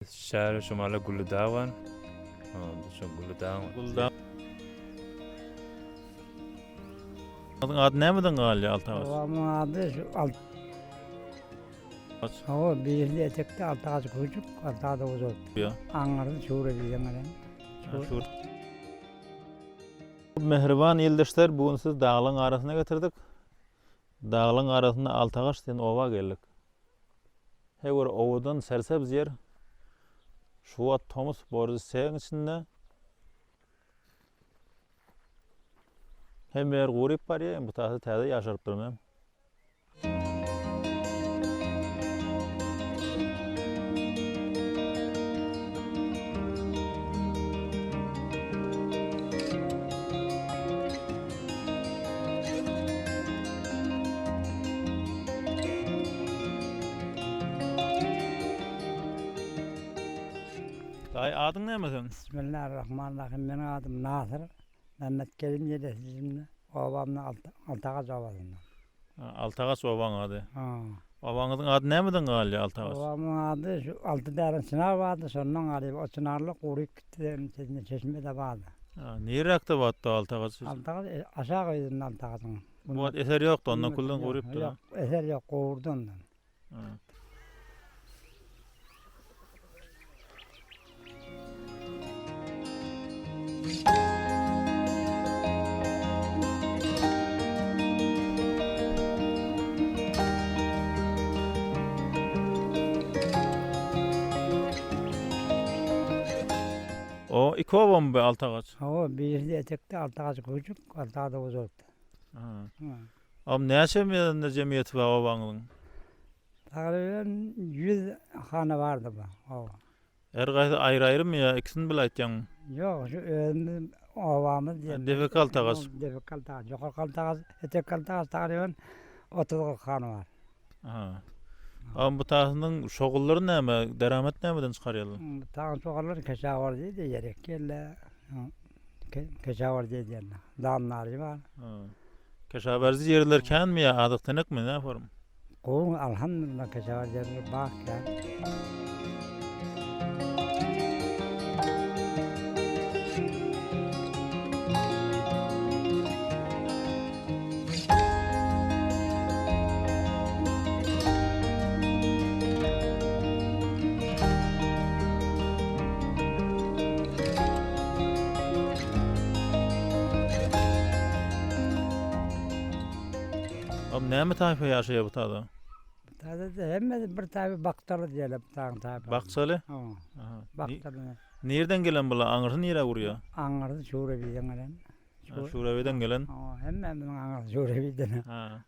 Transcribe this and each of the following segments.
Şäheri şumala Gülli dag bar. Şo Gülli dag. Gülli dag. Adyň ady nämeden galýar Altagaç? Obamyň ady şu Alt. Hawa, birisi etekde Altagaç küçük, Altagaç uzak. Aňyrda Şura diýen gelen. Şura. Mähriban ildeşler, bu gün sizi daglaryň arasyna getirdik. Daglaryň arasynda Altagaç diýen oba geldik. He bir owadan sersebz ýer. Şu wagt tomus bordy segiň içinde. Hemme ýer guryp barýar, bu tasy täze ýaşaryp durmam. Daýy adyň näme seň? Bismillahirrahmanirrahim. Meniň adym Nasyr. Mämmet Kerim ýelesijimde. Obamda Altagaç obasyndan. Altagaç obaň ady. Obaňyzyň ady nämeden galýar Altagaç? Obamyň ady şu Alty dären çynar bardy, şondan galýar. O çynarlar guryp gitdi, içinde çeşme-de bardy. Niräkde bardy Altagaç? Altagaç aşak ýüzünde Altagajyň. Bu wagt eser ýokdy ondan külden gurypdyr. Ýok, eser ýok, gurdy ondan. O iki obamy bu Altagaç? Hawa, birisi etekde Altagaç küçük, Altagaç uzakda. Am näçe mende jemgyýeti bar obaňyzyň? Tagryban 100 hana bardy bu oba. Her gaýsy aýry-aýrymy ýa ikisini bile aýtýaňmy? Ýok, şu özümiz obamyz diýen. Depeki Altagaç. Depeki Altagaç, ýokarky Altagaç, etekki Altagaç tagryban 30-40 hana bar. Aha. Am bu tasynyň şogullary näme? Deramet nämeden çykarýarlar? Bu taň şogullary keşawar diýdi, ýerek geldi. Keşawar diýdi. Damnary bar. Keşawerzi ýerler känmi ýa azyk-tenekmi, nä form? Gowy, alhamdulillah keşawerzi ýerler bar kän. Am näme taýpa ýaşaýar bu tada? Bu tada da hemmesi bir taýpa bakjaly diýerler bu taýyň taýpa. Bakjaly? Hawa. Bakjaly. Nirden gelen bular? Aňyrsy nirä urýar? Aňyrsy Şurebiden gelen. Şurebiden gelen. Hawa, hemmämiziň aňyrsy Şurebiden. Ha.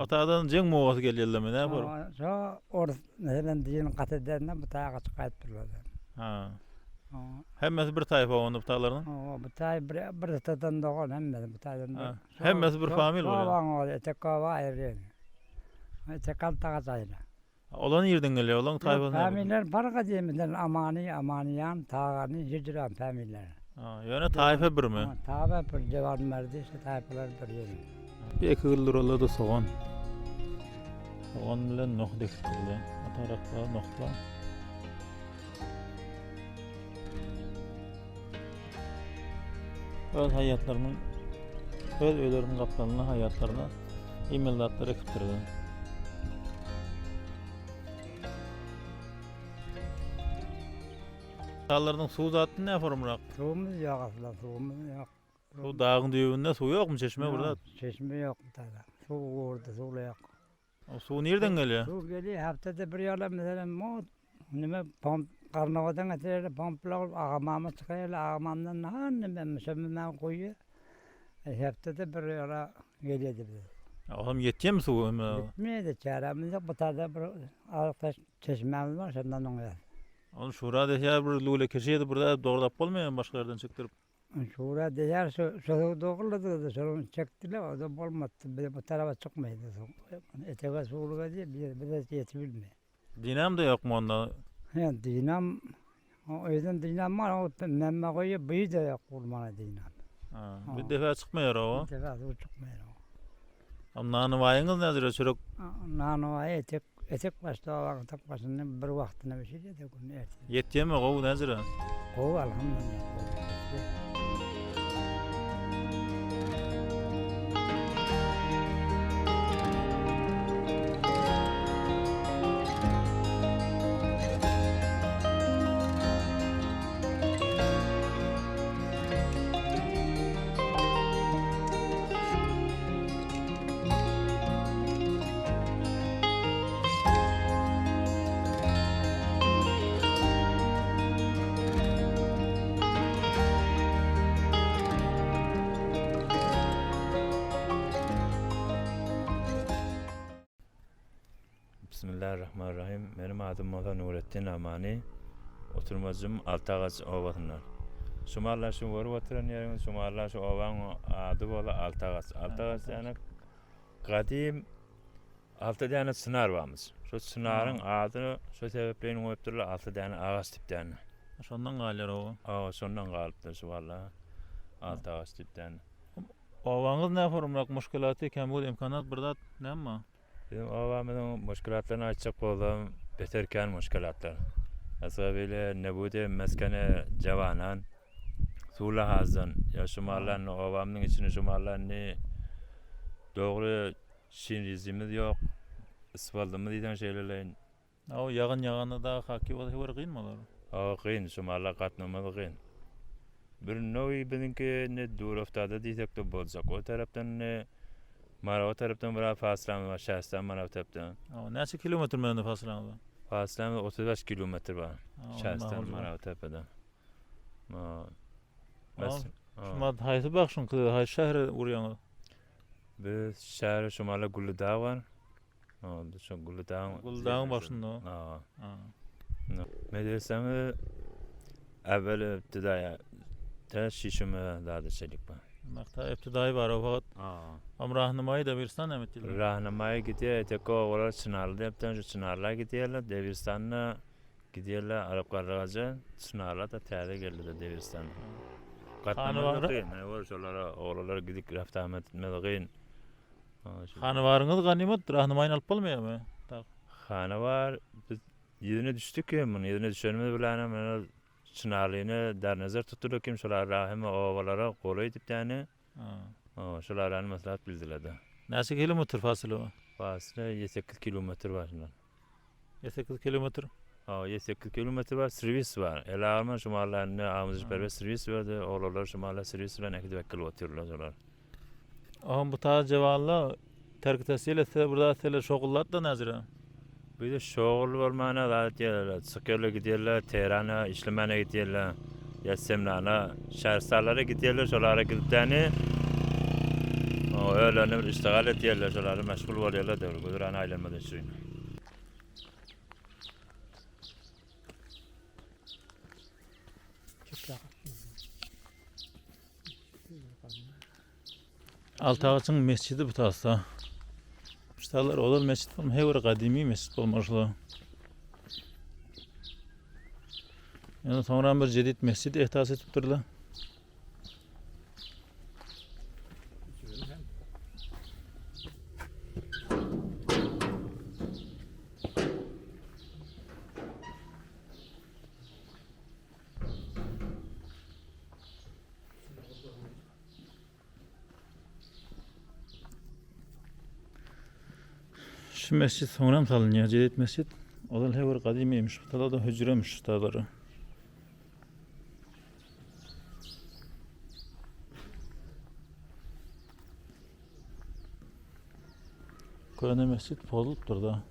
O taýdan jeň mugasy gelýärlermi, näme bolup? Hawa, şo orus meselem diýen gaty edende bu taýa gaçyp gaýdypdyrlar. Ha. Hemmesi bir taýpa onda bu taýlaryň? Hawa, bu taý bir bir atadan dogan hemmesi bu taýdan bir. Hemmesi bir famil bolýar. Obaň oly etek oba aýry. Etek alta gaç aýry. Olar nirden gelýär? Olaryň taýpasy näme? Familiýalar fark edýär. Meselem, Amany, Amanyýan, Tagany, Hijran familiýalary. Ýöne taýpa birmi? Taýpa bir, Jewanmerdi, şu taýpalar bir ýöne. Bir ekigil duralada sogan. Sogan bilen nohut ekipdirler. O tarapda nohut bar. Öz haýatlarynyň öz öýleriniň gapdalynda haýatlaryna iýmeli zatlar ekipdirler. Daglarynyň suw zatny näme forumrak? Suwumyz ýok asla, suwumyz ýok. Suw dagyň düýbünde suw ýokmy, çeşme bir zat? Çeşme ýok bu taýda. Suw gurdy, suwla ýok. O suw nirden gelýär? Suw gelýär, hepdede bir ýola meselem mugt nime pomp Garnawadan getirerler pomplap agamama çykarýarlar, agamamdan han nime müşemime guýýar. Hepdede bir ýola gelýärdi bize. Olam ýetýärmi suw hemme? Ýetmeýär-de, çärämiz ýok, bu taýda bir azyk çeşmämiz bar, şondan oňýas. Ony şura desýär bir lüle keşi edip bir zat dograp bolmaýarmy başga ýerden çekdirip? Şura diýýär, şu şu suw doguldy-da, şony çekdiler, o-da bolmady. Bize bu tarapa çykmaýdy suw. Etege suwluk edýär, bize bize ýetibilmeýär. Dinam-da ýokmy onda? Hä, dinam, özüm dinam bar, o memme goýýar, bu-da ýok gurmana dinam. Ha, bir defa çykmaýar o. Bir defa suw çykmaýar. Am nanywaýyňyz näzire çörek? Nanywaýy etek. Etek başda obaň etek başynda bir wagtyna bişirýär-de gün ertir. Ýetýärmi gowy näjire? Gowy alhamdulillah gowy. Bismillahirrahmanirrahim. Meniň adym bolsa Nuretdin Amany. Oturmajym Altagaç obasyndan. Şumarlar şu görüp oturan ýeriňiz şumarlar şu obaň ady bola Altagaç. Altagaç ýaly Gadym alty däne çynar barmyş. Şo çynaryň adyny şo sebäpleýin goýupdyrlar, alty däne agaç diýip däne. Şondan galýar oba. Hawa, şondan galypdyr şu walla. Alty agaç diýip däne. Obaňyz näme forumrak muşkilaty, kembud imkanat bir zat näme bar? Biziň obamyzyň muşkilatlaryny aýtjak bolsam, beter kän muşkilatlar. Asla beýle nebude meskene jawanan. Suwla hazdan ýa şumallan obamyzyň içini şumallan indi dogry şinrizimiz ýok. Isbaldymyz diýseň şeýleleýin. Aw ýagyn ýaganda dagy haki bolsa bir gyn bolar. Aw gyn şumalla gatnamaz gyn. Bir nowi biziňki indi Durowtada diýsek-de boljak. O tarapdan indi Marawa tarapdan biraz fasylamyz bar, Şähstan Marawa tarapdan. Aw näçe kilometr mende fasylaňyz bar? Fasylamyz 35 kilometr bar. Şähstan Marawa tarapdan. Şumat haýsy bagşyň kyzy, haýsy şähere urýaňyz? Biz şähere şumala Güllidag bar. Oldu şu Güllidagyň. Güllidagyň başynda. Ha. Medresemiz evvel ibtidai te şişime zady çelik bar. Makta ibtidai bar o wagt. Am rahnamaýy Debiristan näme etdiler? Rahnamaýy gidýär, tek obalar Çynarly depden şu Çynarla gidýärler, Debiristanda Gidýärler Arap Garragaja, Çynarlar-da täze geldi-de Debiristana. Gatnamagy kyn, hawa, şolara oglanlar gidip raftamet etmegi kyn. Hany baryňyz ganymat, rahnymaýyny alyp bolmaýarmy? Hany bar, biz ýüzüne düşdük hem, muny ýüzüne düşenimiz bilenem ýöne Çynarlyny Darnazar tutdular kim şolar rahym obalara golaý diýip däni. Şolar rany maslahat bildiler-de. Näçe kilometr fasyla bar? Fasyla 8 kilometr bar şundan. 8 kilometr. Ha, 8 kilometr bar, serwis bar. Ele alma şu mahalle amızı perve serwis berdi. Oğlanlar şu mahalle serwis bilen ekidip ekil otyrlar şolar. Aham bu ta cevalla terk tesir etse burada sele şogullat da nazire. Bir de şogul bolmana zat diýerler. Çykýarlar gidýärler Tehrana işlemäne gidýärler. Ýa Semnana, şähristanlara gidýärler, şolara gidip däni özlerini bir iştigal edýärler, şolara meşgul bolýarlar döwür güzerany aýlanmaz üçin. Altagaçyň mesjidi bu tasda. Ştalar ozal mesjit bolma, her bir gadymy mesjit bolmaşly. Ýöne soňra bir jedid mesjid ihdas edipdirler. Şu mesjid soňram salynýar, jedid mesjid. Ozal her bir gadymyýmyş, bu da hüjremiş şu tazary. Köne mesjid bozulupdyr da.